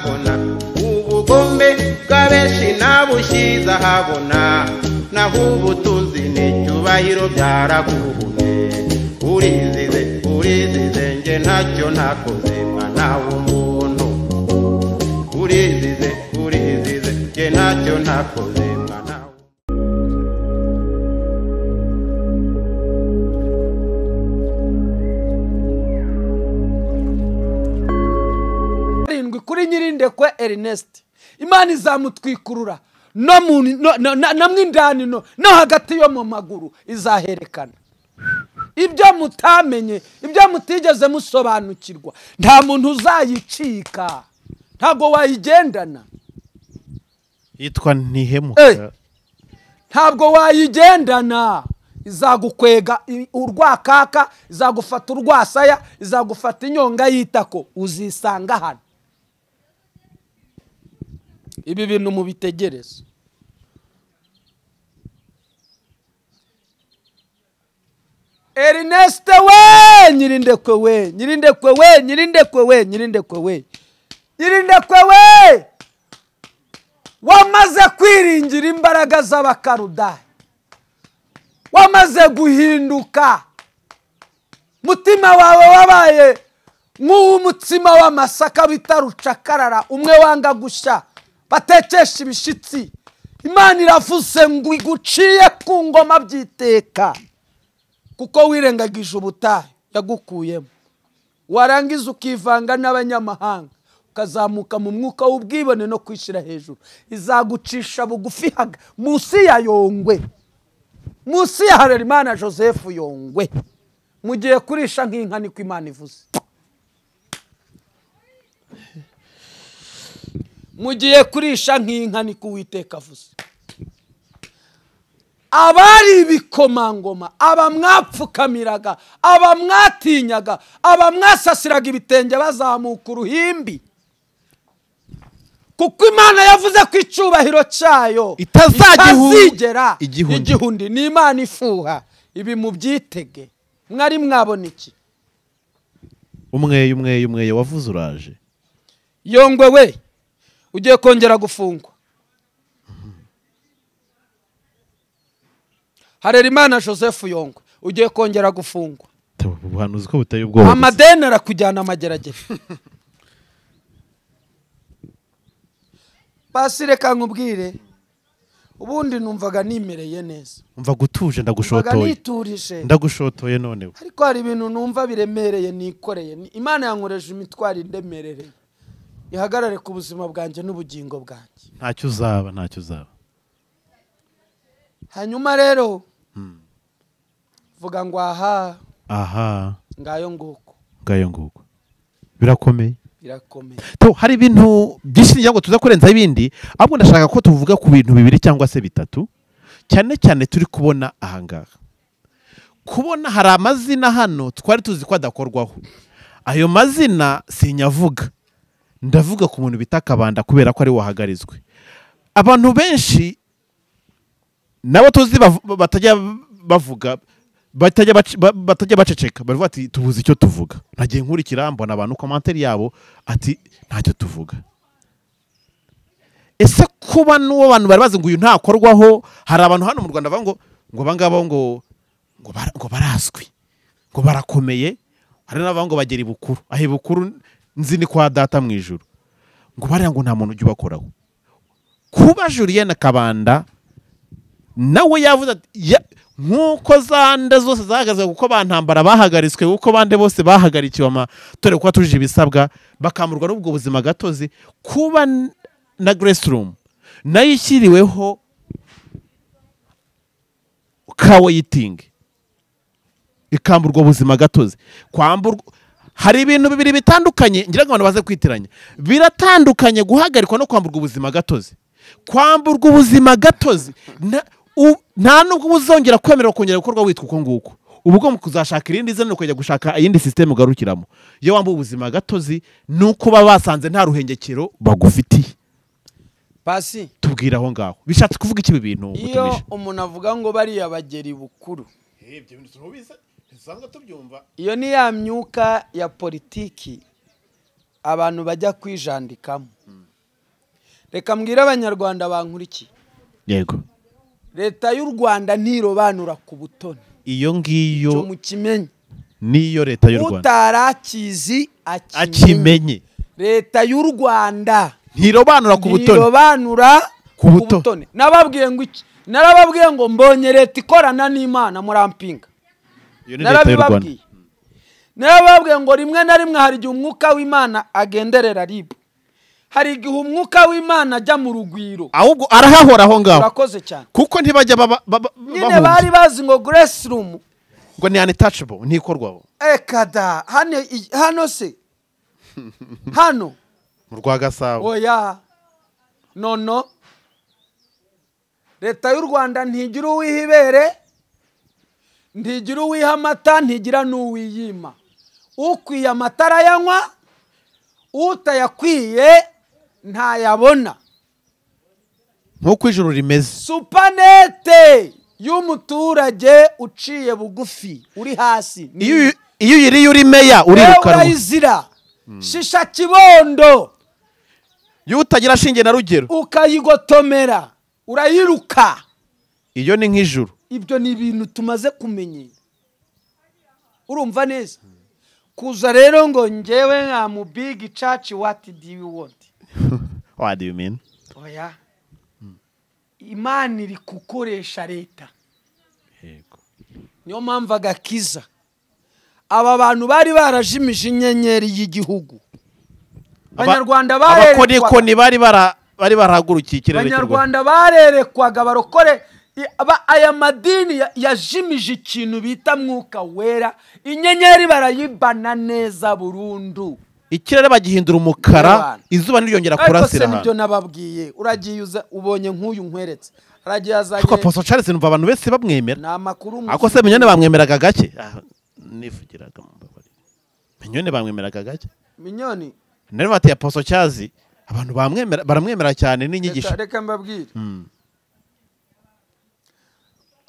ahabona, ubugombe bw'abenshi nabushyize ahabona, naho ubutunzi n'icyubahiro byaraguhumye. Urizize urizize nge ntacyo nakoze mwana w'umuntu, urizize urizize nge ntacyo nakoze mwana. Kuri Nyirindekwe Ernest, Imana izamutwikurura no mu na mwindani no hagati yo mu maguru izaherekana. Ibyo mutamenye, ibyo mutigeze musobanukirwa, nta muntu uzayicika, ntabwo wayigendana. Yitwa Ntihemuka. Ntabwo wayigendana. Izagukwega urwakaka, izagufata urwasaya, izagufata inyonga yitako, uzisanga hano. Ibi bintu mubitegereze. Ernest we, Nyirindekwe we, Nyirindekwe we, Nyirindekwe we, Nyirindekwe we, Nyirindekwe we, wamaze kwiringira imbaraga z'Abakarudayi, wamaze guhinduka, mutima wawe wabaye nk'uw'umutsima w'amasaka bita rucakarara, umwe wanga gushya batekesha ibishitsi. Imana iravuze ngo iguciye ku ngoma byiteka, kuko wirengagije ubutayu yagukuyemo, warangiza ukivanga n'abanyamahanga, ukazamuka mu mwuka w'ubwibone no kwishyira hejuru. Izagucisha bugufi munsi ya Yongwe, munsi ya Harerimana Joseph Yongwe, mugiye kurisha nk'inka, niko Imana ivuze. Mugiye kurisha nk'inka, niko Uwiteka avuze. Abari ibikomangoma, aba mwapfukamiraga, aba mwatinyaga, aba mwasasiraga ibitenge bazamuka uruhimbi, kuko Imana yavuze ko icyubahiro cyayo itazigera igihundi. Ni Imana ifuha. Ibi mubyitege. Mwari mwabona iki? Umweyo umweyo umweyo wavuze uraje. Yongwe we, ugiye kongera gufungwa. Harerimana Joseph Yongwe, ugiye kongera gufungwa. Ubuhanuzi ko buteye ubwoba. Amadeni arakujyana amageragere. Pasi reka nkubwire, ubundi numvaga nimereye neza. Umva gutuje, ndagushotoye. Ndagushotoye noneho. Ariko hari ibintu numva biremereye nikoreye. Imana yankoreje imitwaro indemerereye, ihagarare ku buzima bwanjye n'ubugingo bwanjye. Ntacyo uzaba, ntacyo uzaba. Hanyuma rero vuga ngo aha aha, ngayo nguko, ngayo nguko. Birakomeye, birakomeye. To hari ibintu byinshi ngira ngo tuza kurenza ibindi, ahubwo ndashaka ko tuvuga ku bintu bibiri cyangwa se bitatu, cyane cyane turi kubona aha ngaha. Kubona hari amazina hano twari tuzi ko adakorwaho. Ayo mazina sinyavuga, ndavuga ku muntu bita Kabanda kubera ko ari wahagarizwe. Abantu benshi nabo tuzi batajya bavuga, batajya baceceka, baravuga ati tubuze icyo tuvuga. Nagiye nkurikira mbona abantu commentaire yabo ati ntacyo tuvuga. Ese kuba n'uwo abantu bari bazi ngo uyu ntakorwaho, hari abantu hano mu Rwanda bavuga ngo bangabo ngo ngo barazwi, ngo barakomeye, hari n'abavuga ngo bagera ibukuru, aho ibukuru nzi ni kwa data mu ijuru, ngo bariya ngo nta muntu ujya ubakoraho. Kuba Julienne Kabanda nawe yavuze ati nkuko zande zose zahagaze, kuko bantambara bahagaritswe, kuko bande bose bahagarikiwe amatore kuko atujije ibisabwa, bakamurwa n'ubwo buzima gatozi, kuba na Grace Room nayo ishyiriweho kawayiting ikamburwa ubuzima gatozi. Kwamburwa, hari ibintu bibiri bitandukanye ngira ngo abantu baze kwitiranya. Biratandukanye guhagarikwa no kwamburwa ubuzima gatozi. Kwamburwa ubuzima gatozi nta nubwo uzongera kwemererwa kongera gukorwa witwa uko nguko. Ubu ugomba kuzashaka irindi zina, ukajya gushaka iyindi system ugarukiramo. Iyo wambuwe ubuzima gatozi nuko baba basanze nta ruhengekero bagufitiye. Pasi tubwira aho ngaho bishatse kuvuga iki bintu? Iyo umuntu avuga ngo bariya bageri bukuru, ibyo bintu tubize ntisanzwe tubyumva. Iyo ni ya myuka ya politiki Abantu bajya kwijandikamo. Reka mbwire abanyarwanda bankurikiye. Yego. Leta y'u Rwanda ntirobanura ku butoni. Iyo ngiyo mukimenye. Niyo leta y'u Rwanda. Utarakizi akimenye. Leta y'u Rwanda ntirobanura ku butoni. Ntirobanura ku butoni. Nababwiye ngo iki? Narababwiye ngo mbonye leta ikorana n'Imana murampinga. Narabibabwiye. Narababwiye ngo rimwe na rimwe hari igihe umwuka w'Imana agenderera ribu. Hari igihe umwuka w'Imana ajya mu rugwiro. Ahubwo arahahora aho ngaho. Urakoze cyane. Kuko ntibajya baba nyine bari bazi ngo grace room ngo ni untouchable ntikorwaho. Ekada hano hano se hano mu rwa Gasabo. Oya. No no. Leta y'u Rwanda ntigira uwihibere, ntigira uwiha amata, ntigira n'uwiyima. Ukwiye amatara yanywa, utayakwiye ntayabona. Nkuko ijuru rimeze. Supanete y'umuturage uciye bugufi uri hasi. Iyo uyiriye uri meya urirukanwa. Urayizira. Shisha kibondo. Iyo utagira shinge na rugero ukayigotomera urayiruka. Iyo ni nk'ijuru. Ibyo ni ibintu tumaze kumenyera. Urumva neza? Kuza rero ngo ngewe nka mu big church, what do you want? What do you mean? Oya. Imana iri gukoresha leta. Yego. Niyo mpamvu agakiza. Aba bantu bari barajimije inyenyeri y'igihugu. Abanyarwanda barerekwaga. Bari barahagurukiye ikirere cy'u Rwanda. Abanyarwanda barerekwaga barokore. Aya madini yajimije ikintu bita mwuka wera, inyenyeri barayibana neza burundu. Ikirere bagihindura umukara, izuba ntiryongera kurasira. Ariko se nibyo nababwiye, uragiye uza ubonye nk'uyu nkweretse. Aragiye azanye. Ariko Apostle Charles numva abantu bese bamwemera. Ni amakuru. Ako se Mignone bamwemeraga gake? Nifugiraga mumbabarire. Mignone bamwemeraga gake? Mignone. Nari bati Apostle Charles abantu bamwemera, baramwemera cyane n'inyigisho. Reka mbabwire.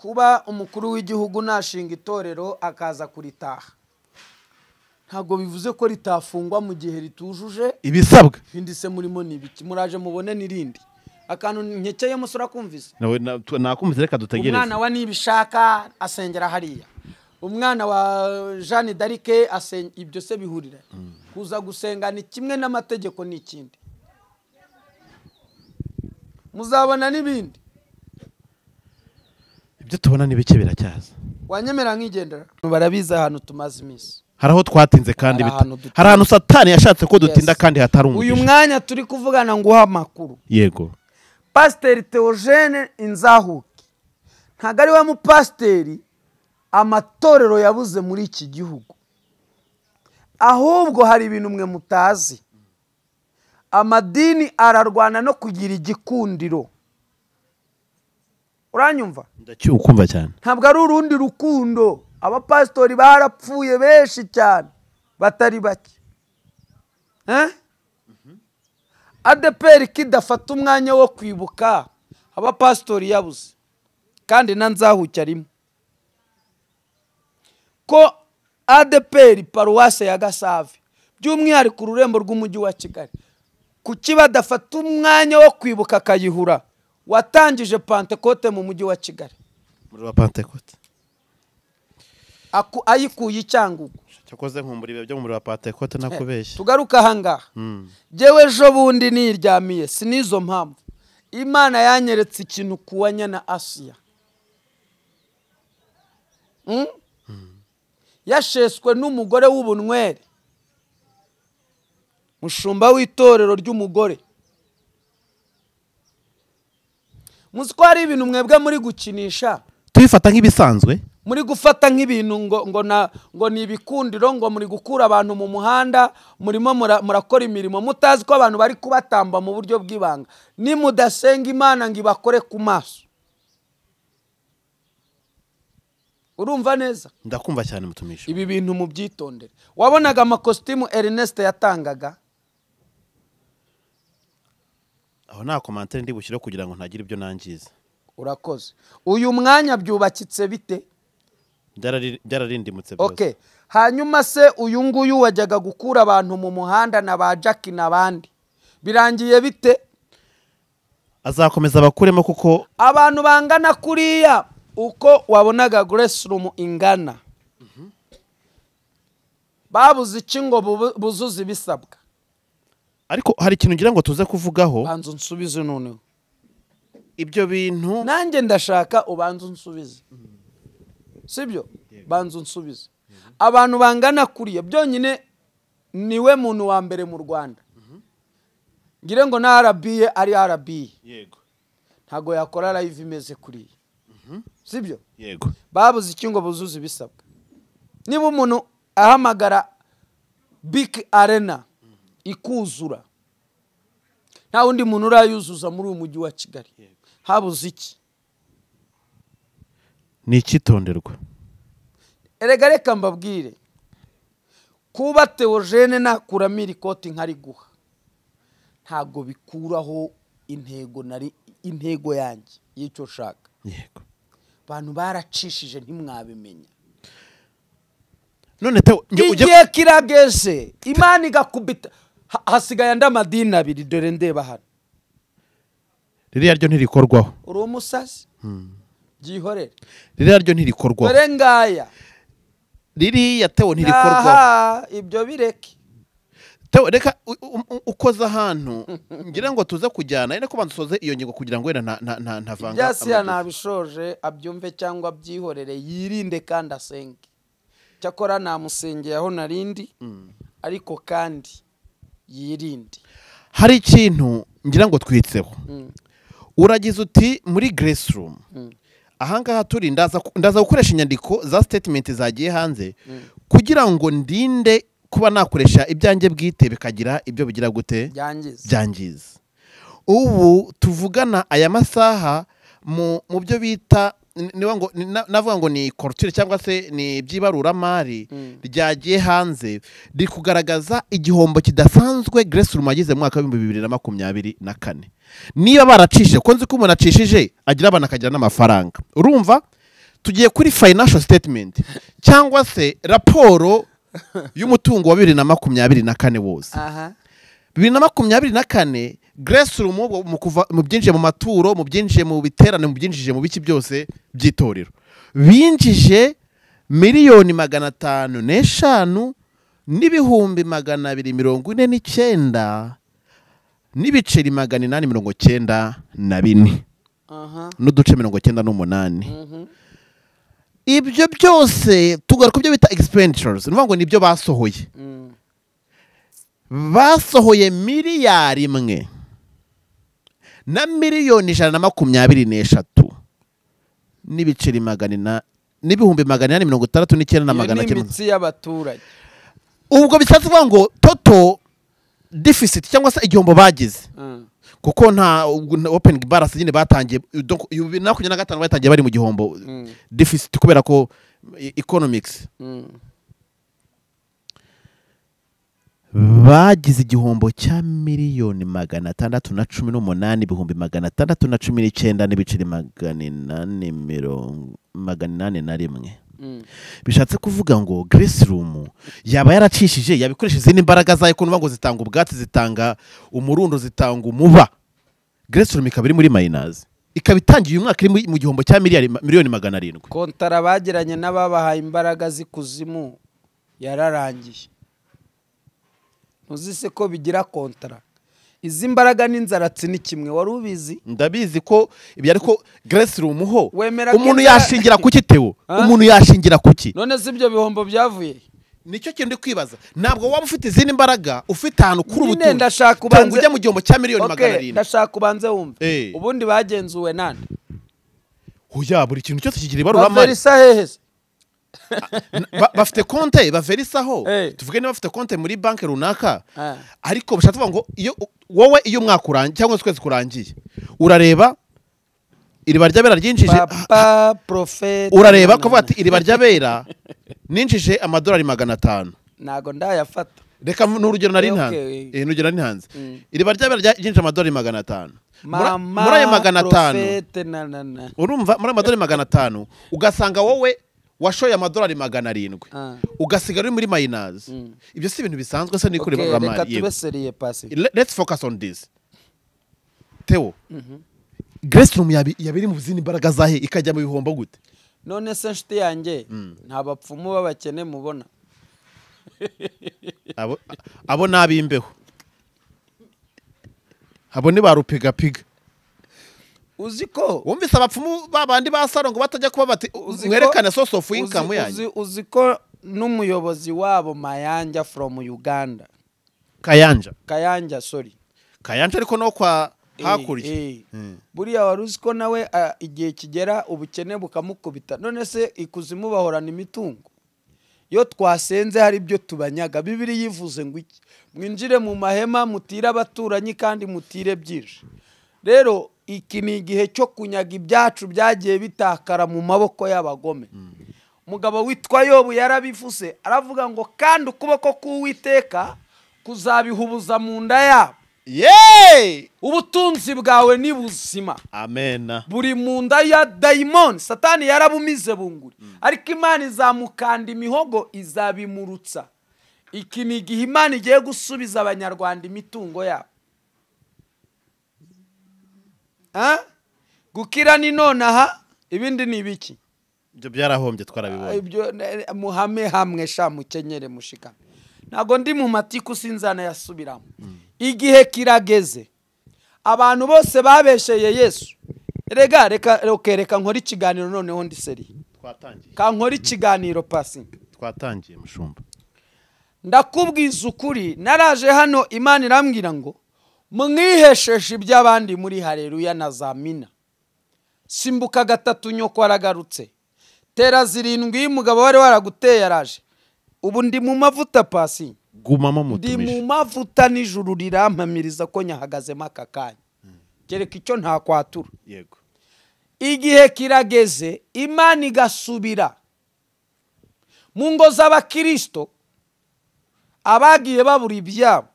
Kuba umukuru w'igihugu nashinga itorero akaza kuritaha, ntabwo bivuze ko ritafungwa mu gihe ritujuje ibisabwa. Ibindi se murimo ni ibiki? Muraje mubone n'irindi. Akantu nkekeye musura kumvise. Nakumvise, reka dutegereze. Umwana wa Nibishaka asengera hariya. Umwana wa Jeanne d'Arc asenga, ibyo se bihurira. Kuza gusenga ni kimwe n'amategeko ni ikindi. Muzabona n'ibindi. Ibyo tubona ni bike biracyaza. Wanyemera nkigendera. Barabiza ahantu tumaze iminsi. Haraho twatinze kandi hari ahantu Satani yashatse ko dutinda kandi hatari umugisha. Uyu mwanya turi kuvugana nguha amakuru. Yego. Pasiteri Theogene Inzahuke ntago ari we mupasiteri amatorero yabuze muri iki gihugu. Ahubwo hari ibintu mwe mutazi. Amadini ararwana no kugira igikundiro. Uranyumva? Ndacyukumva cyane. Ntabwo ari urundi rukundo. Abapasitori barapfuye benshi cyane batari bake. ADPR kidafata umwanya wo kwibuka abapasitori yabuze. Kandi na Nzahuke arimo. Ko ADPR paruwase ya Gasave by'umwihariko ururembo rw'umujyi wa Kigali, kuki badafata umwanya wo kwibuka Kayihura watangije Pentecote mu mujyi wa Kigali? Muri wa Pentecote ayikuye icyangugu. Cyakoze nkumbura ibyo muri wa Pentecote nakubeshye. Tugaruka ahangaha. Jewe ejo bundi niryamiye sinizo mpamvu Imana yanyeretse ikintu kuwanya na Asiya. Yasheswe n'umugore w'ubunwere, mushumba w'itorero ry'umugore. Muzi ko hari ibintu mwebwe muri gukinisha, tubifata nk'ibisanzwe, muri gufata nk'ibintu ngo ni ibikundiro, ngo muri gukura abantu mu muhanda, murimo murakora imirimo mutazi ko abantu bari kubatamba mu buryo bw'ibanga. Nimudasenga Imana ngo ibakore ku maso. Urumva neza? Ndakumva cyane mutumisha. Ibi bintu mubyitondere. Wabonaga amakositimu Ernest yatangaga? Aho nta commentaire ndi bushyire kugira ngo ntagira ibyo nangiza. Urakoze. Uyu mwanya byubakitse bite? Byararindimutse byose. Okay. Hanyuma se uyu nguyu wajyaga gukura abantu mu muhanda na ba Jack n'abandi, birangiye bite? Azakomeza abakuremo kuko abantu bangana kuriya uko wabonaga Grace Room ingana, babuze iki ngo buzuze ibisabwa? Ariko hari ikintu ngira ngo tuze kuvugaho. Banza unsubize noneho ibyo bintu, nanjye ndashaka ubanza unsubize, sibyo? Banza unsubize. Abantu bangana kuriya byonyine niwe muntu wa mbere mu Rwanda, ngire ngo na RBA ari RBA, yego, ntago yakora live imeze kuriya, sibyo? Yego. Babuze iki ngo buzuze ibisabwa? Niba umuntu ahamagara Big Arena ikuzura, nta wundi muntu urayuzuza muri uyu mujyi wa Kigali, habuze iki? Ni icyitonderwa. Erega reka mbabwire, kuba Theogene nakuramo iri koti nkariguha ntabwo bikuraho intego nari intego yanjye y'icyo nshaka. Yego. Abantu baracishije ntimwabimenya. None Theo, igihe kirageze Imana igakubita, hasigaye andi amadini abiri, dore ndeba hano. Ririya ryo ntirikorwaho. Uri umusazi? Byihorere. Ririya ryo ntirikorwaho. Dore ngaya. Ririya Theo ntirikorwaho. Aha, ibyo bireke. Theo, reka ukoza ahantu ngira ngo tuze kujyana, ariko banza usoze iyo ngingo kugira ngo wenda ntavanga. Ibyasiya nabishoje, abyumve cyangwa abyihorere, yirinde kandi asenge. Cyakora namusengeye aho narindi, ariko kandi yirinde. Hari ikintu ngira ngo twitseho. Uragize uti muri Grace Room ahangaha turi, ndaza gukoresha inyandiko za statement zagiye hanze kugira ngo ndinde kuba nakoresha ibyanjye bwite bikagira ibyo bigira gute byangiza. Ubu tuvugana aya masaha mu byo bita niba ngo navuga ngo ni culture cyangwa se ni by'ibaruramari ryagiye hanze riri kugaragaza igihombo kidasanzwe Grace Room yagize mu mwaka wa 2024. Niba baracishije, ko nzi ko umuntu acishije agira abana akagira n'amafaranga, urumva tugiye kuri financial statement cyangwa se raporo y'umutungo wa 2024 wose. 2024 Grace Room mu byinjiye mu maturo, mu byinjiye mu biterane, mu byinjije mu biki byose by'itorero, binjije 505 249 n'ibiceri 894 n'uduce 98. Ibyo byose tugaruka kubyo bita expenditures, ni ngo nibyo basohoye. Basohoye miliyari 1 na miliyoni 123 n'ibiceri 400 n'ibihumbi 869 na 900. Imitsi y'abaturage. Ubwo bishatse kuvuga ngo total deficit cyangwa se igihombo bagize, kuko nta open balance nyine batangiye 2025 batangiye bari mu gihombo deficit kubera ko economics bagize igihombo cya miliyoni 618 ibihumbi 619 n'ibiceri 881. Bishatse kuvuga ngo Grace Room yaba yaracishije, yabikoresha izindi imbaraga zayo, ko ngo zitanga ubwatsi, zitanga umurundo, zitanga umuba. Grace Room ikaba iri muri minus, ikaba itangiye uyu mwaka iri mu gihombo cya miliyoni 700. Kontara bagiranye n'ababahaye imbaraga z'ikuzimu yararangiye. Ntuzise ko bigira kontara. Izi mbaraga n'inzaratsi ni kimwe, wari ubizi? Ndabizi ko ibyo, ariko Grace Room ho umuntu yashingira kuki Theo? Umuntu yashingira kuki? None si ibyo bihombo byavuye? Nicyo kintu ndi kwibaza. Ntabwo waba ufite izindi mbaraga, ufite ahantu kuri ubutunzi. Ndashaka ubanze ujya mu gihombo cya miliyoni 700. Ndashaka ubanze wumve. Ubundi bagenzuwe nande? Oya, buri kintu cyose kigira ibaruramari. Baverisa hehe? Bafite konte baverisaho, tuvuge niba bafite konte muri banki runaka, ariko bishatse kuvuga ngo iyo wowe iyo umwaka urangiye cyangwa ukwezi kurangiye, urareba iriba ry'abera ryinjije, papa prophet, urareba ukavuga ati iriba ry'abera ninjije amadolari 500, ntago ndayafata. Reka n'urugero nari ntanze, n'urugero nari ntanze, iriba ry'abera ryinjije amadolari 500, muri ayo 500 urumva, muri amadolari 500 ugasanga wowe Washoye amadolari 700 ugasigara uri muri minus. Ibyo si ibintu bisanzwe se ni kuri Ramari. Reka tube seriye pasi. Let's focus on this. Theo. Grace Room yabiri mu zindi mbaraga zahe ikajya mu bihombo gute? None se nshuti yanjye nta bapfumu babakene mubona. Abo nabimbeho. Abo ni barupiga piga. Uziko wumvise abapfumu babandi ba Saro ngo batajya kuba bati mwerekane source of income yanyu. Uziko n'umuyobozi wabo Mayanja from Uganda. Kayanja sorry. Kayanja ariko no kwa hakurya. Buriya wari uziko nawe igihe kigera ubukene bukamukubita. None se ikuzimu bahorana imitungo. Iyo twasenze hari ibyo tubanyaga. Bibiri yivuze ngo iki? Mwinjire mu mahema mutire abaturanyi kandi mutire byinshi. Rero iki ni igihe cyo kunyaga ibyacu byagiye bitakara mu maboko y'abagome. Umugabo witwa Yobu yarabivuze, aravuga ngo kandi ukuboko k'Uwiteka kuzabihubuza mu nda yabo. Yeee! Ubutunzi bwawe ni buzima. Amen. Buri mu nda ya dayimoni, Satani yarabumize bunguri. Ariko Imana izamukanda imihogo izabimurutsa. Iki ni igihe Imana igiye gusubiza abanyarwanda imitungo yabo. Gukira ni nonaha, ibindi ni ibiki? Ibyo byarahombye twarabibonye. Ibyo muhame hamwe sha mukenyere mushikame. Ntago ndi mu matiku sinzana yasubiramo. Igihe kirageze. Abantu bose babesheye Yesu. Rega reka nkora ikiganiro noneho ndi seri. Twatangiye. Ka nkora ikiganiro passing. Twatangiye mushumba. Ndakubwiza ukuri naraje hano Imana irambwira ngo mwihesheje iby'abandi muri haleluya na zamina. Simbuka gatatu nyoko aragarutse. Tera 7 mugabo wari waraguteye araje. Ubu ndi mu mavuta pasi. Gumamo mutumishi. Ndi mu mavuta nijuru rirampamiriza ko nyahagazemo aka kanya. Kereka icyo ntakwatura. Yego. Igihe kirageze Imana igasubira mu ngo z'abakristo abagiye babura ibyabo.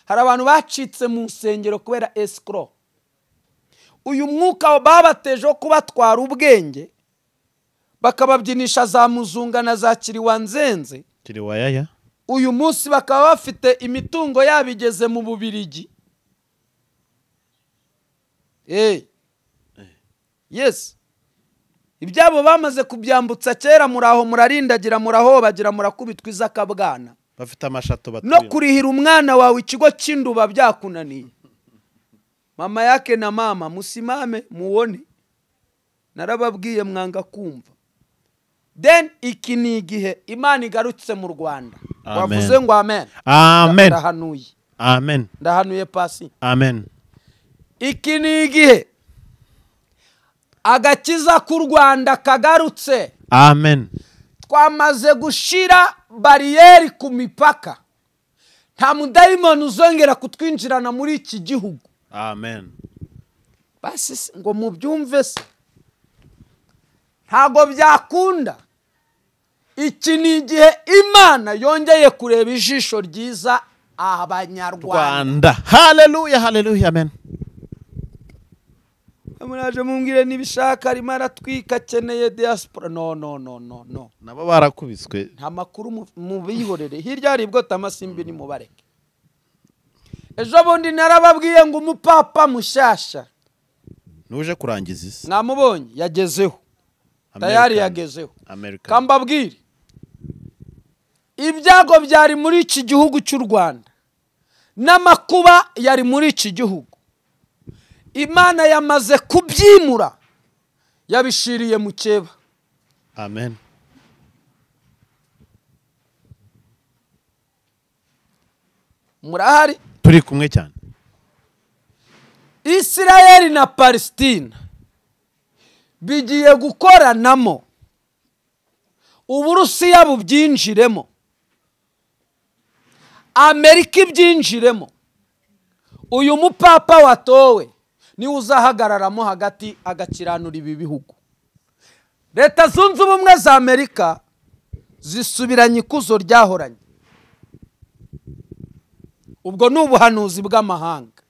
Hari abantu bacitse mu nsengero kubera escrow. Uyu mwuka babateje wo kubatwara ubwenge bakababyinisha za muzunga na za kiriwanzenze. Kiriwayaya. Uyu munsi bakaba bafite imitungo yabigeze mu Bubirigi. Yes. Ibyabo bamaze kubyambutsa kera muraho murarindagira muraho bagira murakubitwa izakabwana. Bafite amashato batuye. No kurihira umwana wawe ikigo cy'induba byakunaniye. Mama yake na mama musimame muwone. Narababwiye mwanga kumva. Then iki ni igihe Imana igarutse mu Rwanda. Wavuze ngo amen. Amen. Ndahanuye. Amen. Ndahanuye pasi. Amen. Iki ni igihe agakiza k'u Rwanda kagarutse. Amen. Twamaze gushira bariyeri ku mipaka. Nta mudayimoni uzongera kutwinjirana muri iki gihugu. Amen. Basi ngo mubyumve se. Ntago byakunda. Iki ni igihe Imana yongeye kureba ijisho ryiza abanyarwanda. Hallelujah, hallelujah, amen. Muraje mumbwire nibishaka arimo aratwika akeneye diaspora. No no no no no. Nabo barakubiswe. Nta makuru mubihorere. Hirya hari ibwo tamasimbi ni mubareke. Ejo bundi narababwiye ngo umupapa mushasha nuje kurangiza isi. Namubonye yagezeho. Tayari yagezeho. Kambabwire. Ibyago byari muri iki gihugu cy'u Rwanda. N'amakuba yari muri iki gihugu. Imana yamaze kubyimura yabishiriye mu cyeba. Amen. Murahari? Turi kumwe cyane. Israel na Palestine bigiye gukoranamo. Uburusiya bubyinjiremo. Amerika ibyinjiremo. Uyu mupapa watowe ni uzahagararamo hagati agakiranura ibi bihugu. Leta Zunze Ubumwe za Amerika zisubiranye ikuzo ryahoranye. Ubwo ni ubuhanuzi bw'amahanga.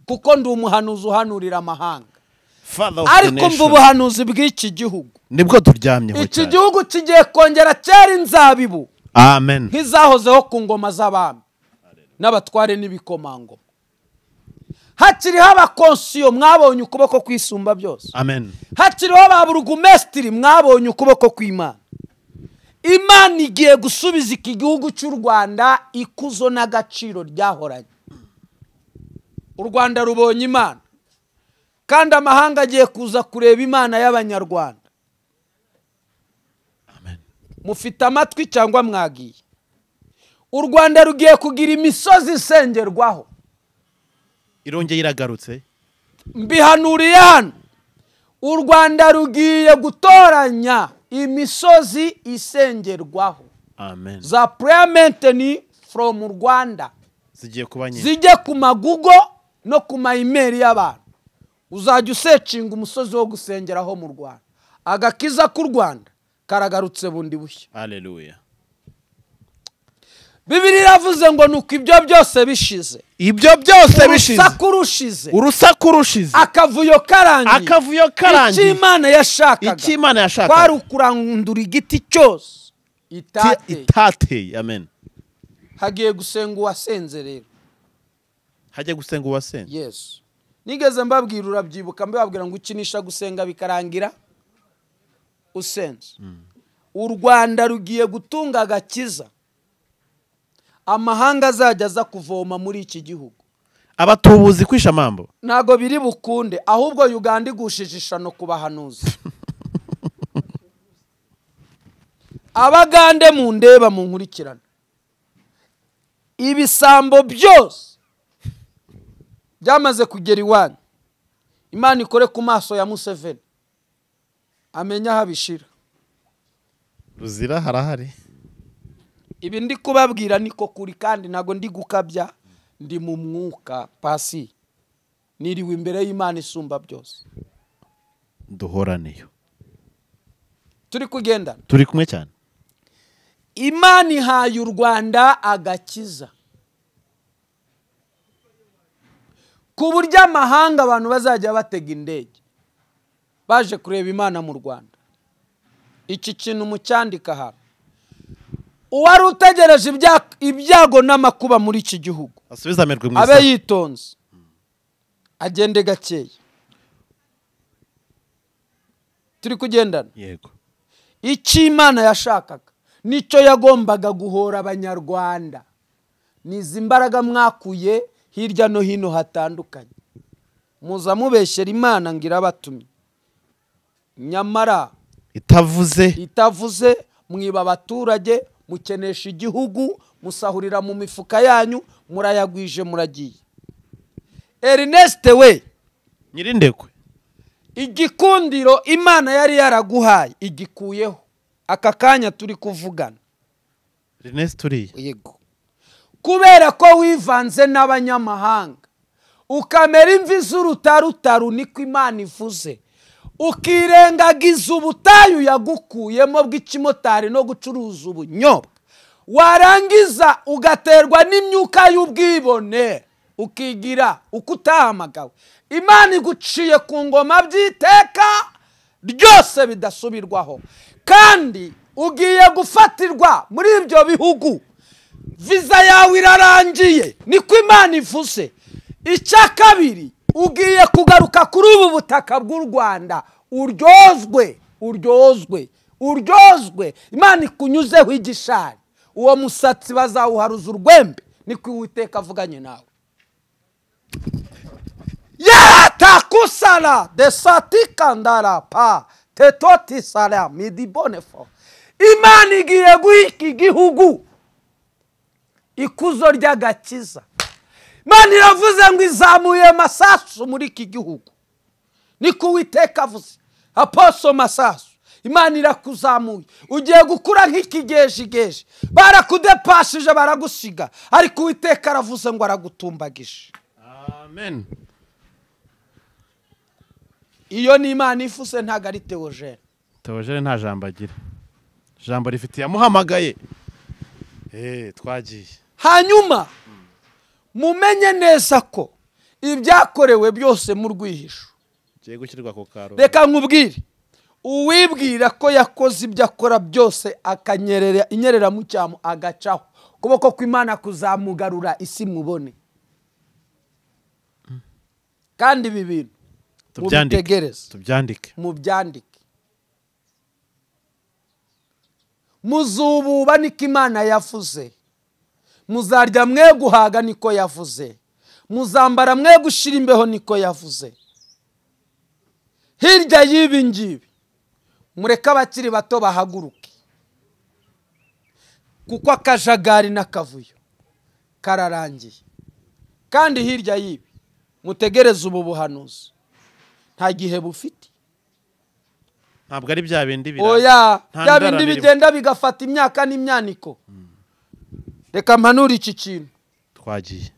Kuko ndi umuhanuzi uhanurira amahanga. Father of the Ariko mva nation. ubuhanuzi bw'iki gihugu. Nibwo turyamyeho Iki cyane. gihugu kigiye kongera cyera inzabibu. Amen. Nk'izahozeho ku ngoma z'abami n'abatware n'ibikomangoma. Hakiriho abakonsiyo mwabonye ukuboko kwisumba byose. Amen. Hakiriho ba burugumesitiri mwabonye ukuboko kw'Imana. Imana igiye gusubiza iki gihugu cy'u Rwanda ikuzo n'agaciro ryahoranye. U Rwanda rubonye Imana, kandi amahanga agiye kuza kureba Imana y'Abanyarwanda. Amen. Mufite amatwi cyangwa mwagiye? U Rwanda rugiye kugira imisozi isengerwaho. Irongeye iragarutse. Mbihanuriye hano. U Rwanda rugiye gutoranya imisozi isengerwaho. Amen. Za prayer mountain from Rwanda zigiye kuba nyinshi. Zijye ku magugo no ku ma email y'abantu. Uzajya usecinga umusozi wo gusengeraho mu Rwanda. Agakiza k'u Rwanda karagarutse bundi bushya. Hallelujah. Bibiliya iravuze ngo nuko ibyo byose bishize. Ibyo byose bishize. Urusaku rushize. Urusaku rushize. Akavuyo karangiye. Akavuyo karangiye. Icyo Imana yashakaga. Icyo Imana yashakaga. Kwari ukurandura igiti cyose itateye. Itateye. Amen. Hagiye gusenga uwasenze rero. Hagiye gusenga uwasenze. Yes. Nigeze mbabwira, urabyibuka, mbabwira ngo ukinisha gusenga bikarangira usenze. U Rwanda rugiye gutunga agakiza. Amahanga azajya aza kuvoma muri iki gihugu. Abatubuzi kwisha mambo. Ntago biri bukunde, ahubwo Uganda igushije ishano kubahanuzi. Abagande mu ndeba mu nkurikirana. Ibisambo byose byamaze kugera iwanyu. Imana ikore ku maso ya Museveni. Amenya habishira. Ruzira harahari. Ibi ndi kubabwira niko kuri, kandi ntago ndi gukabya, ndi mu mwuka pasi. Niriwe imbere y'Imana isumba byose. Duhoraneyo. Turi kugenda. Turi kumwe cyane. Imana ihaye u Rwanda agakiza. Ku buryo amahanga abantu bazajya batega indege baje kureba Imana mu Rwanda. Iki kintu mucyandika hano. Uwari utegereje ibyago n'amakuba muri iki gihugu asubiza amerwe mu abe yitonze, agende gakeya. Turi kugendana. Yego. Icyo Imana yashakaga nicyo yagombaga guhora Abanyarwanda. Nizi imbaraga mwakuye hirya no hino hatandukanye. Muza mubeshyera Imana ngo irabatumye, nyamara itavuze. Mwiba abaturage, mukenesha igihugu, musahurira mu mifuka yanyu, murayagwije, muragiye. Ernest we Nyirindekwe, igikundiro Imana yari yaraguhaye igikuyeho aka kanya turi kuvugana. Ernest uriye. Yego. Kubera ko wivanze n'abanyamahanga, ukamera imvi z'urutarutaru, niko Imana ivuze, ukirengagiza ubutayu yagukuyemo bw'ikimotari no gucuruza ubunyobwa, warangiza ugaterwa n'imyuka y'ubwibone, ukigira uko utahamagawe. Imana iguciye ku ngoma by'iteka ryose bidasubirwaho, kandi ugiye gufatirwa muri ibyo bihugu. Viza yawe irarangiye, niko Imana ivuze. Icya kabiri, ugiye kugaruka kuri ubu butaka bw'u Rwanda, uryozwe, uryozwe, uryozwe. Imana ikunyuzeho igishari, uwo musatsi bazawuharuza urwembe, niko Uwiteka avuganye nawe. Yatakusala desatikandara pa tetotisala midibonefo. Imana igiye guha iki gihugu ikuzo ry'agakiza. Imana iravuze ngo izamuye Masasu muri iki gihugu, niko Uwiteka avuze. Aposo Masasu, Imana irakuzamuye, ugiye gukura nk'ikigejigeje. Barakudepashije, baragusiga, ariko Uwiteka aravuze ngo aragutumbagije. Amen. Iyo ni Imana ifuse, ntago ari Theogene. Theogene nta jambo agira. Jambo rifitiye amuhamagaye. Twagiye. Hanyuma mumenye neza ko ibyakorewe byose mu rwihisho Reka nkubwire, uwibwira ko yakoze ibyo akora byose akanyerera inyerera mu cyamu agacaho, ukuboko kw'Imana kuzamugarura isi mubone. Kandi ibi bintu mubitegereze, tubyandike, mubyandike. Muzububa niko Imana yavuze, muzarya mwe guhaga niko yavuze, muzambara mwe gushira imbeho niko yavuze. Hirya y'ibi ngibi mureke abakiri bato bahaguruke, kuko akajagari n'akavuyo kararangiye. Kandi hirya y'ibi mutegereze ubu buhanuzi, nta gihe bufite. Ntabwo ari bya bindi bira. Oya, bya bindi bigenda bigafata imyaka n'imyaniko. Reka mpanure iki kintu. Twagiye.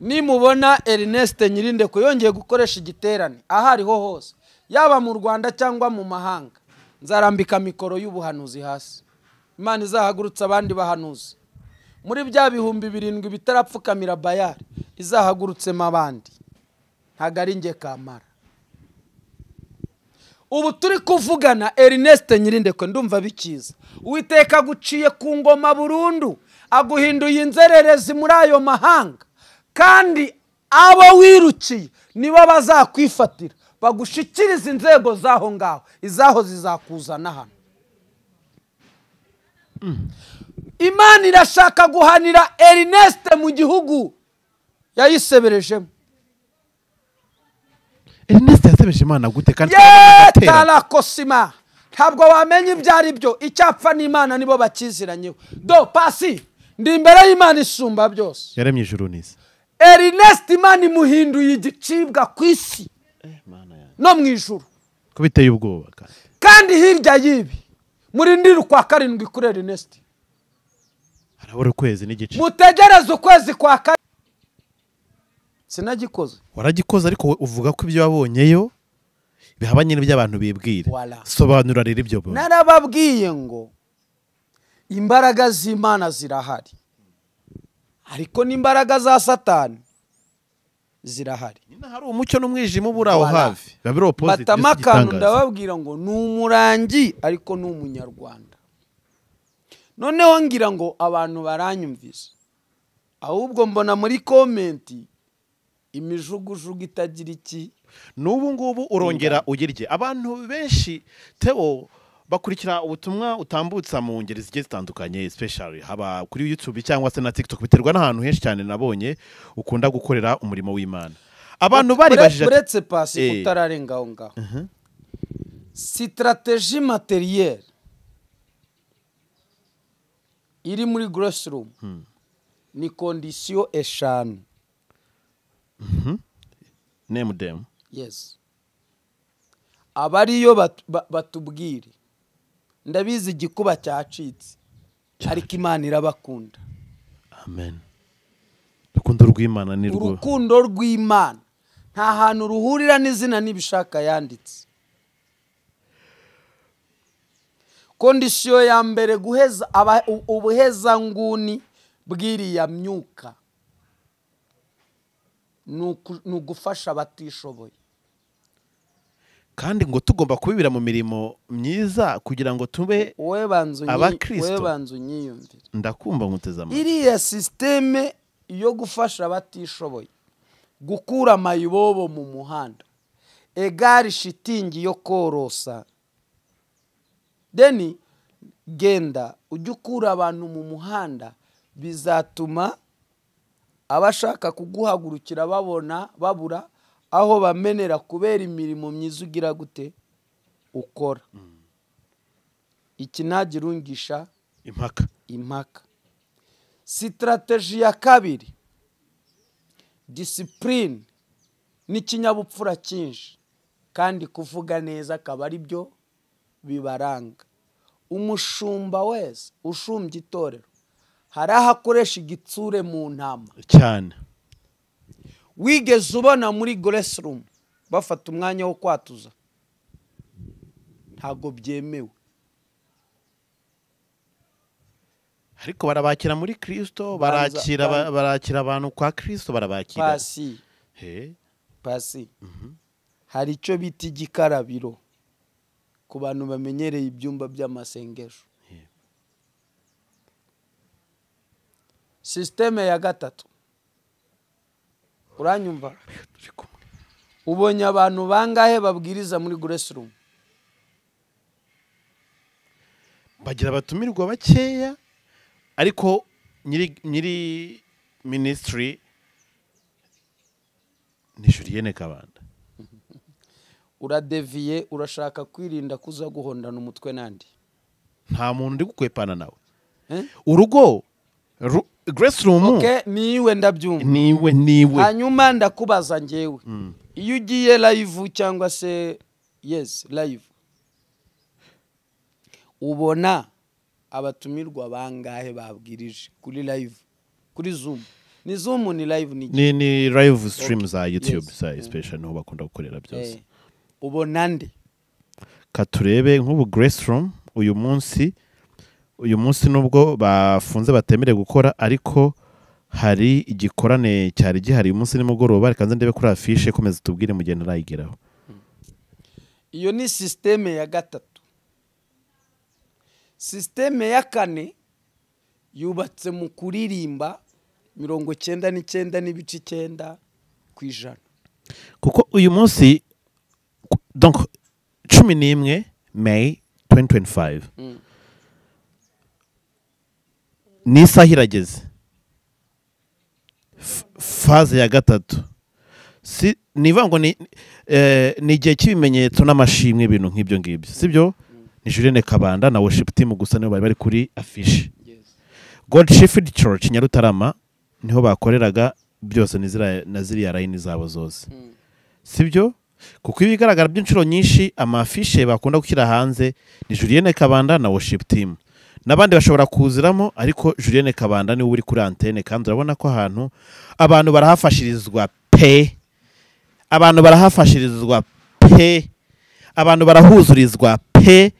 Nimubona Ernest Nyirindekwe yongeye gukoresha igiterane aho ariho hose, yaba mu Rwanda cyangwa mu mahanga, nzarambika mikoro y'ubuhanuzi hasi. Imana izahagurutsa abandi bahanuzi muri bya 7,000 bitarapfukamira Bayari, izahagurutsemo abandi. Ntago ari nge kamara. Ubu turi kuvugana Ernest Nyirindekwe ndumva bikiza. Uwiteka aguciye ku ngoma burundu, aguhinduye inzererezi muri ayo mahanga, kandi abo wirukiye nibo bazakwifatira bagushikiriza inzego zaho ngaho, izaho zizakuzana hano. Imana irashaka guhanira Ernest mu gihugu yayiseberejemo. Ernest yasebeje Imana gute kandi tarakosima? Ntabwo wamenya ibyo ari byo, icyapfa n'Imana nibo bakiziranyeho. Do pasi ndi imbere y'Imana isumba byose, yaremye ijuru n'isi. Ernest Imana imuhinduye igicibwa ku isi no mu ijuru, ko biteye ubwoba. Kandi hirya y'ibi murindire ukwa 7 kuri Ernest, harabura ukwezi n'igice. Mutegereze ukwezi kwa 7. Sinagikoze. Waragikoze, ariko uvuga ko ibyo wabonyeyo bihabanye n'iby'abantu bibwira. Sobanura rero ibyo. Narababwiye ngo imbaraga z'Imana zirahari, ariko n'imbaraga za Satani zirahari. Nyina hari umucyo n'umwijima ubura aho hafi, babiri opposite. Batamakanu ndababwira ngo ni umurangi ariko ni umunyarwanda. Noneho ngira ngo abantu baranyumvise, ahubwo mbona muri comment imijugujugu itagira iki. N'ubu ngubu urongera ugirye abantu benshi Theo bakurikira ubutumwa utambutsa mu ngeri zigiye zitandukanye, especially haba kuri YouTube cyangwa se na TikTok, biterwa n'ahantu henshi cyane nabonye ukunda gukorera umurimo w'Imana. Abantu bari bajije uretse pasi utararenga aho ngaho. Stratégie matérielle iri muri Grace Room ni condition 5. Name them. Yes. Abariyo batubwire. Ndabizi igikuba cyacitse, ariko Imana irabakunda. Amen. Urukundo rw'Imana ni rwo. Urukundo rw'Imana nta hantu ruhurira n'izina n'ibishaka yanditse. Kondisiyo ya mbere, guheza ubuheza nguni bw'iriya myuka ni ugufasha abatishoboye. Kandi ngo tugomba kubibira mu mirimo myiza kugira ngo tube abakristo. Wewe banzu nyiyumvire. Ndakumva nkuteze amatwi. Iriya systeme yo gufasha abatishoboye, gukura amayibobo mu muhanda, egari shitingi yo korosa, deni genda ujye ukura abantu mu muhanda, bizatuma abashaka kuguhagurukira babona babura aho bamenera kubera imirimo myiza ugira gute ukora. Iki nagirungisha impaka. Strategy ya kabiri, discipline n'ikinyabupfura cyinshi, kandi kuvuga neza akaba ari byo bibaranga. Umushumba wese ushumbye itorero hari aho akoresha igitsure mu ntama cyane. Wigeze ubona muri Grace Room bafata umwanya wo kwatuza? Ntago byemewe. Ariko barabakira muri Kristo, barakira abantu kwa Kristo, barabakira. Pasi. Pasi. Hari icyo bita igikarabiro ku bantu bamenyereye ibyumba by'amasengesho. Sisiteme ya gatatu, uranyumva? Ubonye abantu bangahe babwiriza muri Grace Room? Bagira abatumirwa bakeya, ariko nyiri ministry ni Julienne Kabanda. Uradeviye, urashaka kwirinda kuza guhondana umutwe nandi. Nta muntu ndi gukwepana nawe. Urugo Grace Room. Okay, niwe ndabyumva. Niwe. Hanyuma ndakubaza njyewe. Iyo ugiye live cyangwa se yes live, ubona abatumirwa bangahe babwirije kuri live, kuri Zoom? Ni Zoom ni live ni ni live stream za YouTube za special niho bakunda gukorera byose. Ubona nde? Katurebe nk'ubu Grace Room uyu munsi nubwo bafunze batemerewe gukora, ariko hari igikorane cyari gihari uyu munsi nimugoroba. Reka nze ndebe kuri afishe, komeza tubwire mu gihe ntarayigeraho. Iyo ni systeme ya gatatu. Systeme ya kane yubatse mu kuririmba 99.9%. Kuko uyu munsi donc 11 May 2025 ni isaha irageze, faze ya gatatu. Si nivuga ngo ni igihe cy'ibimenyetso n'amashimwe, ibintu nk'ibyo ngibyo, sibyo? Ni Julienne Kabanda na worship team gusa nibo bari bari kuri affiche. God Shepherd Church Nyarutarama niho bakoreraga byose, na ziriya line zabo zose, sibyo? Kuko ibigaragara by'inshuro nyinshi amafishe bakunda gushyira hanze ni Julienne Kabanda na worship team, n'abandi bashobora kuziramo, ariko Julienne Kabanda niwe uri kuri antenne. Kandi urabona ko ahantu abantu barahafashirizwa pe, abantu barahafashirizwa pe, abantu barahuzurizwa pe,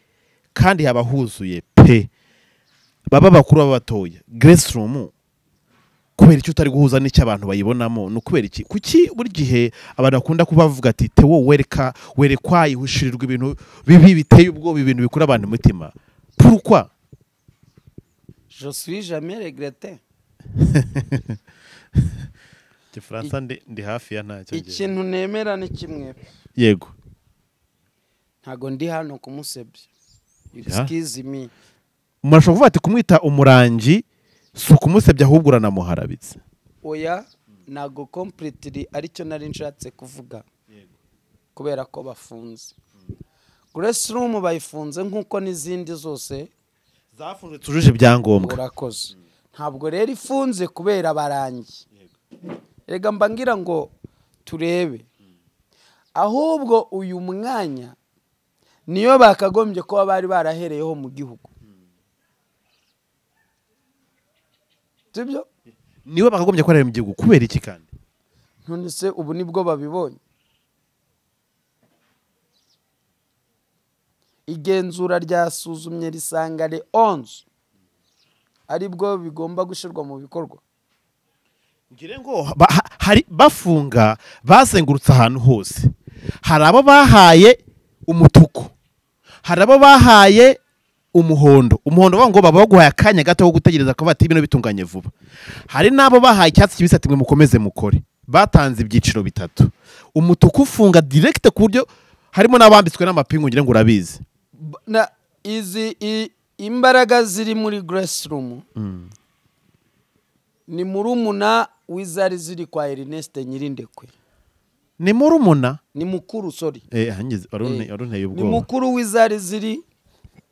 kandi haba huzuye pe, baba bakuru babatoya. Grace Room kubera icyo utari guhuza n'icyo abantu bayibonamo ni ukubera iki? Kuki buri gihe abantu bakunda kubavuga ati Theo wereka werekwa ihushirirwa ibintu bibi biteye ubwoba, ibintu bikura abantu umutima? Pourquoi? Je suis jamais regretté. Igifaransa ndi hafi ya ntacyo. Ikintu nemera ni kimwe. Yego. Ntago ndi hano kumusebya. Excuse me. Umuntu ashobora kuvuga ati kumwita umurangi si ukumusebya ahubwo uranamuharabitse. Oya, ntago completely aricyo nari nshatse kuvuga. Kubera ko bafunze. Grace Room bayifunze nkuko n'izindi zose zafunzwe tujuje ibyangombwa. Urakoze. Ntabwo rero ifunze kubera abarangi. Erega mba ngira ngo turebe. Ahubwo uyu mwanya niyo bakagombye kuba bari barahereyeho mu gihugu. Sibyo? Niwe bakagombye ko ari mu gihugu kubera iki kandi? None se ubu nibwo babibonye? Igenzura ryasuzumye risanga le 11 aribwo bigomba gushirwa mu bikorwa. Ngire ngo hari bafunga bazengurutse ahantu hose. Hari abo bahaye umutuku, hari abo bahaye umuhondo. Umuhondo ngo baba baguhaye akanya gato ko gutegereza ko bati ibintu bitunganye vuba. Hari nabo bahaye icyatsi kibisi ati mwe mukomeze mukore. Batanze ibyiciro bitatu. Umutuku ufunga direct ku buryo harimo n'abambitswe n'amapingu, ngira ngo urabizi. Na izi imbaraga ziri muri Grace Room ni murumuna w'izari ziri kwa Ernest Nyirindekwe. Ni murumuna? Ni mukuru, sorry. Hangize arunteye ubwoba. Ni mukuru w'izari ziri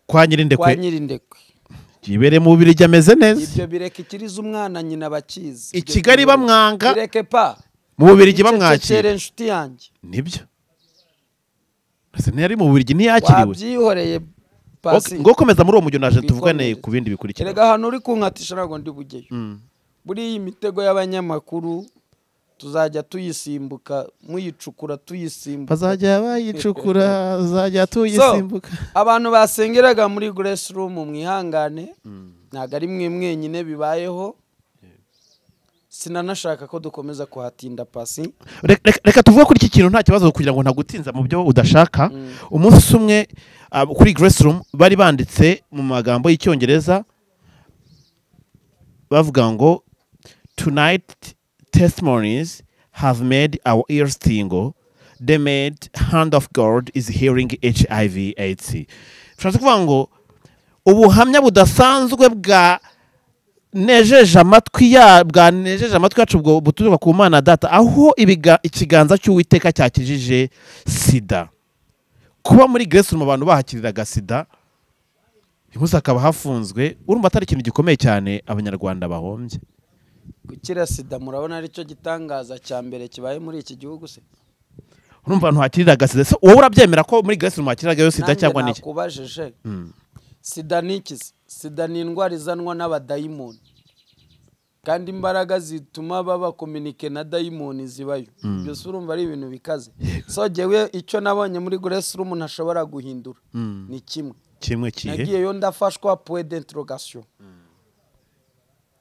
kwa Nyirindekwe. Kwa Nyirindekwe. Jibere mu Bubirigi ameze neza. Ibyo bireke ikiriza umwana nyina bakizi. I Kigali bamwanga. Bireke pa. Mu Bubirigi bamwakira. Inshuti yanjye. Nibyo. Ese ntiyari mu Bubirigi ntiyakiriwe. Wabyihoreye pasi. Ngo komeza muri uwo mujyo naje tuvugane ku bindi bikurikira. Erega hano uri kunkatisha ntabwo ndi bugeyo. Buri iyi mitego y'abanyamakuru tuzajya tuyisimbuka, muyicukura tuyisimbuka. Bazajya bayicukura, bazajya tuyisimbuka. Abantu basengeraga muri Grace Room mwihangane, ntago ari mwe mwenyine bibayeho. Sinanashaka ko dukomeza kuhatinda pasi. Reka tuvuge kuri iki kintu nta kibazo kugira ngo ntagutinza mu byo udashaka. Umunsi umwe kuri Grace Room bari banditse mu magambo y'Icyongereza bavuga ngo tonight testimonies have made our ears tingle, the made hand of God is healing HIV AIDS. Bishatse kuvuga ngo ubuhamya budasanzwe bwa nejeje amatwi ya bwanejeje amatwi yacu ubwo buturuka ku Mana data, aho ikiganza cy'Uwiteka cyakijije sida. Kuba muri Grace Room abantu bahakiriraga sida, impuzu akaba hafunzwe, urumva atari ikintu gikomeye cyane abanyarwanda bahombye. Gukira sida murabona ari cyo gitangaza cya mbere kibaye muri iki gihugu se? Urumva abantu hakiriraga sida, so wowe urabyemera ko muri Grace Room hakiriraga yo sida cyangwa niki? Nakubajije. Sida ni iki? Sida ni indwara izanwa n'abadayimoni, kandi imbaraga zituma baba communique na dayimoni zibayo. Byose urumva ari ibintu bikaze. So jewe icyo nabonye muri Grace Room ntashobora guhindura ni kimwe. Kimwe kihe? Nagiyeyo ndafashwa, point d'interrogation.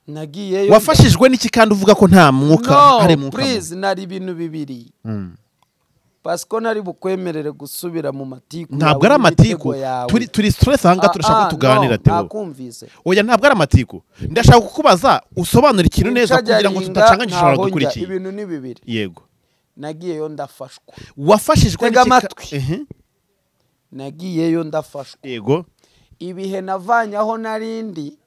Nagiyeyo. Wafashijwe n'iki kandi uvuga ko nta mwuka hari mwuka? Please, nari ibintu bibiri. Parce ko nari bukwemerere gusubira mu matiku. Ntabwo ari amatiku, turi stress ahanga turashaka tuganira Theo. Nakumvise. Oya ntabwo ari amatiku. Ndashaka kukubaza usobanura ikintu neza kugira ngo tudacanganyisha abantu dukurikiye. Ibintu ni bibiri. Yego. Nagiyeyo ndafashwa. Wafashijwe n'iki? Nagiyeyo ndafashwa. Yego. Ibihe navanyaho narindi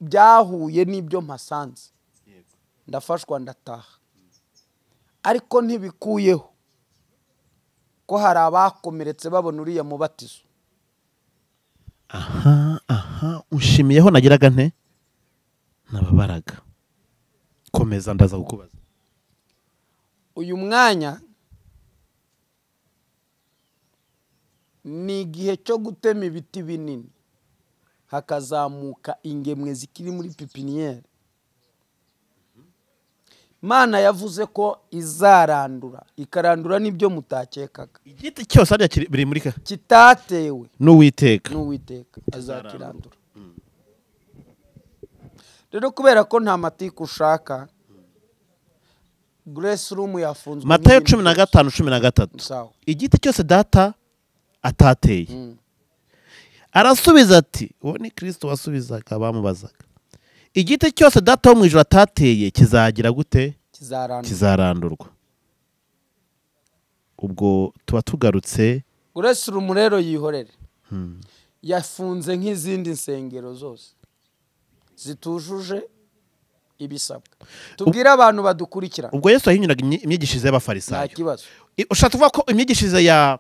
byahuye n'ibyo mpasanze. Ndafashwa ndataha. Ariko ntibikuyeho ko hari abakomeretse babona uriya mubatizo. Aha ushimiyeho nagiraga nte nababaraga. Komeza ndaza kukubaza. Uyu mwanya ni igihe cyo gutema ibiti binini hakazamuka ingemwe zikiri muri pipiniere. Mana yavuze ko izarandura, ikarandura n'ibyo mutakekaga. Igiti cyose arya kiri muri ka kitatewe n'Uwiteka azakirandura. Rero kubera ko nta matiku ushaka, Grace Room yafunzwe. Matayo 15:13. Igiti cyose data atateye. Arasubiza ati, uwo ni Kristo wasubizaga bamubazaga. Igiti cyose data wo mu ijuru atateye kizagira gute? Kizarandurwa. Ubwo tuba tugarutse. Grace Room rero yihorere. Yafunze nk'izindi nsengero zose zitujuje ibisabwa. Tubwire abantu badukurikira. Ubwo Yesu yahinyuraga imyigishirize y'abafarisayo. Nta kibazo. Ushaka kuvuga ko imyigishirize ya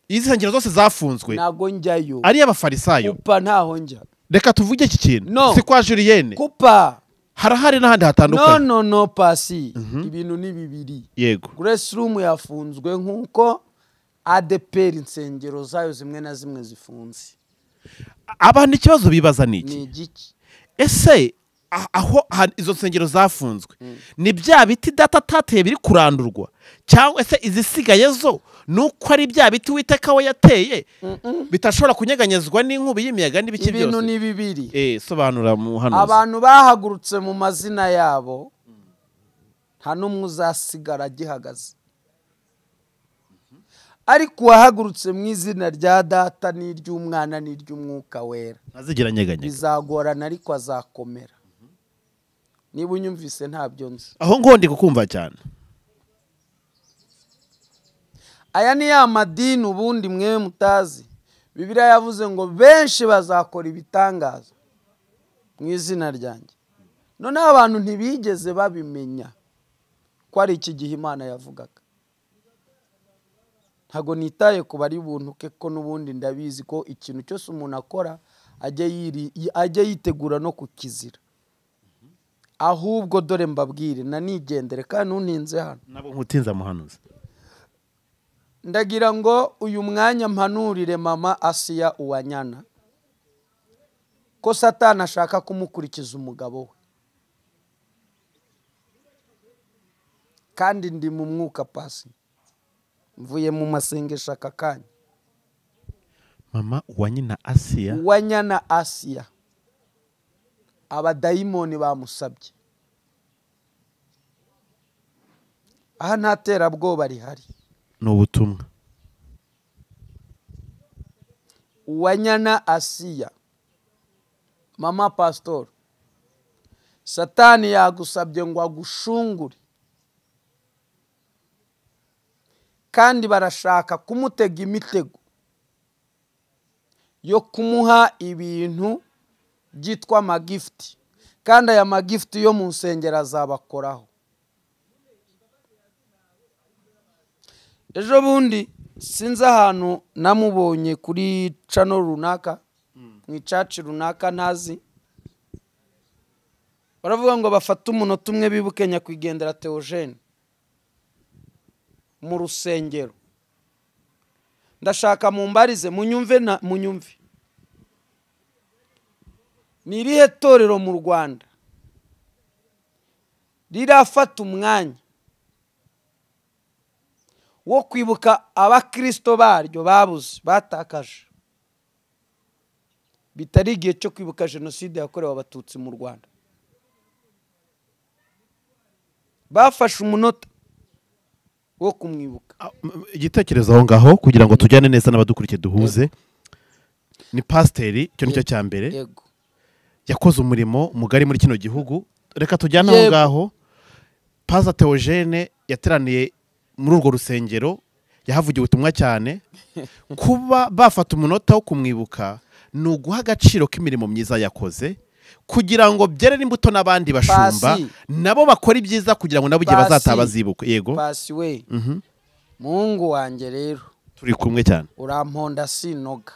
izi nsengero zose zafunzwe ntago njyayo ari y'abafarisayo? Kupa ntaho njya. Reka tuvuge iki kintu. No. Si kwa Julienne. Kupa. Harahari n'ahandi hatandukanye. No pasi. Ibintu ni bibiri. Yego. Grace Room yafunzwe nkuko ADPR insengero zayo zimwe na zimwe zifunze. Abantu ikibazo bibaza niki? Ni igiki? Ese aho izo nsengero zafunzwe ni bya biti data tateye biri kurandurwa, cyangwa ese izisigaye zo nuko ari bya biti Uwiteka we yateye bitashobora kunyeganyezwa n'inkubi y'imiyaga n'ibiki byose? Ibintu ni bibiri. Sobanura mu hano. Abantu bahagurutse mu mazina yabo nta n'umwe uzasigara agihagaze. Ariko uwahagurutse mu izina rya data n'iry'umwana n'iry'umwuka wera ntazigira nyeganyega, bizagorana ariko azakomera. Niba unyumvise ntabyo nzi. Aho ngo ndi kukumva cyane. Aya ni ya madini ubundi mwe mutazi. Bibiliya yavuze ngo benshi bazakora ibitangaza mu izina ryanjye. None abantu ntibigeze babimenya ko ari iki gihe Imana yavugaga. Ntago nitaye ku bari buntuke ko nubundi ndabizi ko ikintu cyose umuntu akora ajye yitegura no kukizira. Ahubwo dore mbabwire nanigendere kandi ntuntinze hano. Nabo nkutinza muhanuzi. Ndagira ngo uyu mwanya mpanurire mama Asiya Uwanyana ko Satani ashaka kumukurikiza umugabo we. Kandi ndi mu mwuka pasi. Mvuye mu masengesho aka kanya. Mama Uwanyana Asiya. Uwanyana Asiya. Abadayimoni bamusabye. Aha nta terabwoba rihari, ni ubutumwa. Uwanyana Asiya, mama pastor, Satani yagusabye ngo agushungure, kandi barashaka kumutega imitego yo kumuha ibintu byitwa amagifti, kandi aya magifti yo mu nsengero azabakoraho. Ejo bundi sinzi ahantu namubonye kuri channel runaka, mu icaci runaka ntazi, baravuga ngo bafate umunota umwe bibuke nyakwigendera Theogene mu rusengero. Ndashaka mumbarize, munyumve na munyumve, ni irihe torero mu Rwanda rirafata umwanya wo kwibuka abakristo baryo babuze, batakaje, bitari igihe cyo kwibuka jenoside yakorewe abatutsi mu Rwanda? Bafashe umunota wo kumwibuka. Igitekerezo aho ngaho kugira ngo tujyane neza n'abadukurikiye duhuze, ni pasiteri, icyo nicyo cya mbere, yakoze umurimo mugari muri kino gihugu. Reka tujyane aho ngaho. Pastor Theogene yateraniye muri urwo rusengero, yahavugiye ubutumwa cyane. Kuba bafata umunota wo kumwibuka ni uguha agaciro k'imirimo myiza yakoze, kugira ngo byere n'imbuto n'abandi bashumba nabo bakora ibyiza, kugira ngo nabo igihe bazataba bazibuka. Yego Pasi we, muhungu wanjye rero turi kumwe cyane, uramponda sinoga.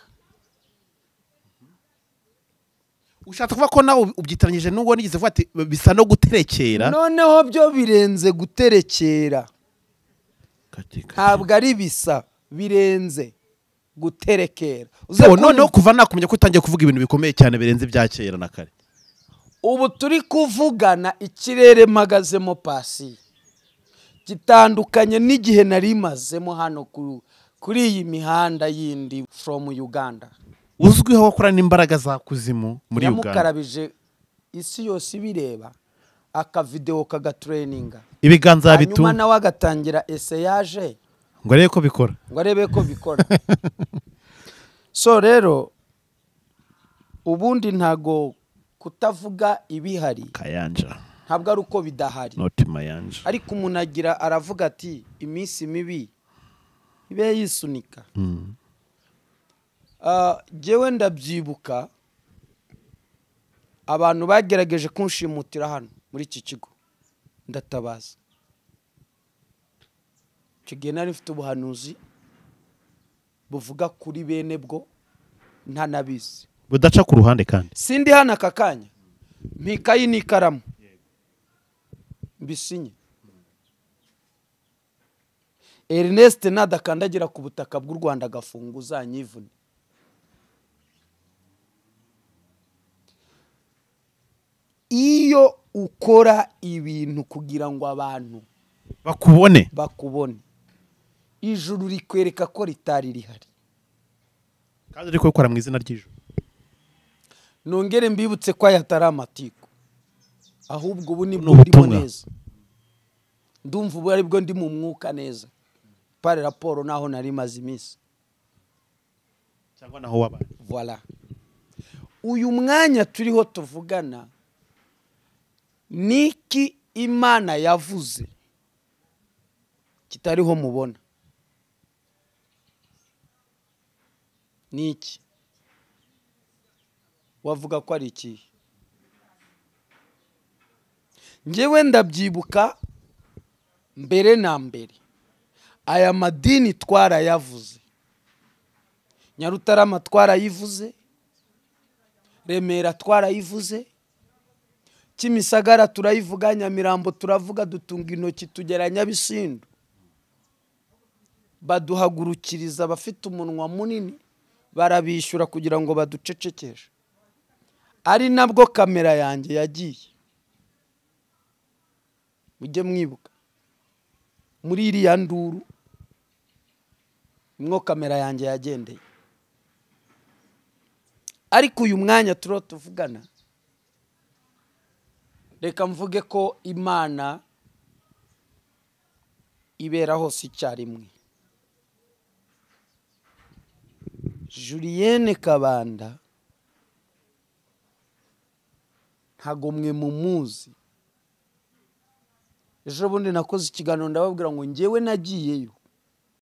Ushatse kuvuga ko nawe ubyitaranyije n'uwo nigeze vuga ati bisa no guterekera. Noneho byo birenze guterekera, ntabwo ari bisa, birenze guterekera. Noneho kuva nakumenya ko utangiye kuvuga ibintu bikomeye cyane birenze ibya kera na kare. Ubu turi kuvugana ikirere mpagazemo Pasi gitandukanye n'igihe nari mazemo hano kuri iyi mihanda yindi from Uganda. Uzwiho gukora n'imbaraga za kuzimu muri Uganda. Yamukarabije isi yose ibireba, akavideo kagatraininga, ibiganza bitu, hanyuma nawe agatangira essayage ngo arebe ko bikora, ngo arebe ko bikora. So rero ubundi ntago kutavuga ibihari Kayanja ntabwo ari uko bidahari, not Mayanja, ariko umuntu agira aravuga ati iminsi mibi ibe yisunika. Jewe ndabyibuka abantu bagerageje kunshimutira hano muri iki kigo, ndatabaza. Icyo gihe nari mfite ubuhanuzi buvuga kuri bene bwo ntanabizi, budaca ku ruhande. Kandi sindi hano aka kanya, mpikayi n'ikaramu mbisinye. Ernest nadakandagira ku butaka bw'u Rwanda agafunguza anyivune. Iyo ukora ibintu kugira ngo abantu bakubone, ijuru rikwereka ko ritari rihari, kandi uri kubikora mu izina ry'ijuru. Nongere mbibutse ko aya atari amatiku, ahubwo ubu nibwo ndimo neza, ndumva ubu aribwo ndi mu mwuka neza, pare raporo naho nari maze iminsi cyangwa naho wabaye. Voilà, uyu mwanya turiho tuvugana niki Imana yavuze kitariho mubona? Niki wavuga ko ari iki? Njyewe ndabyibuka mbere na mbere aya madini twarayavuze, Nyarutarama twarayivuze, Remera twarayivuze, Kimisagara turayivuga, Nyamirambo turavuga, dutunga intoki tugera Nyabisindu. Baduhagurukiriza abafite umunwa munini, barabishyura kugira ngo baducecekeshe. Ari nabwo kamera yanjye yagiye. Mujye mwibuka muri iriya nduru mwo kamera yanjye yagendeye. Ariko uyu mwanya turiho tuvugana, Reka mvuge ko Imana ibera hose icyarimwe. Julienne Kabanda ntago mwe mumuzi. Ejo bundi nakoze ikiganiro ndababwira ngo njyewe nagiyeyo.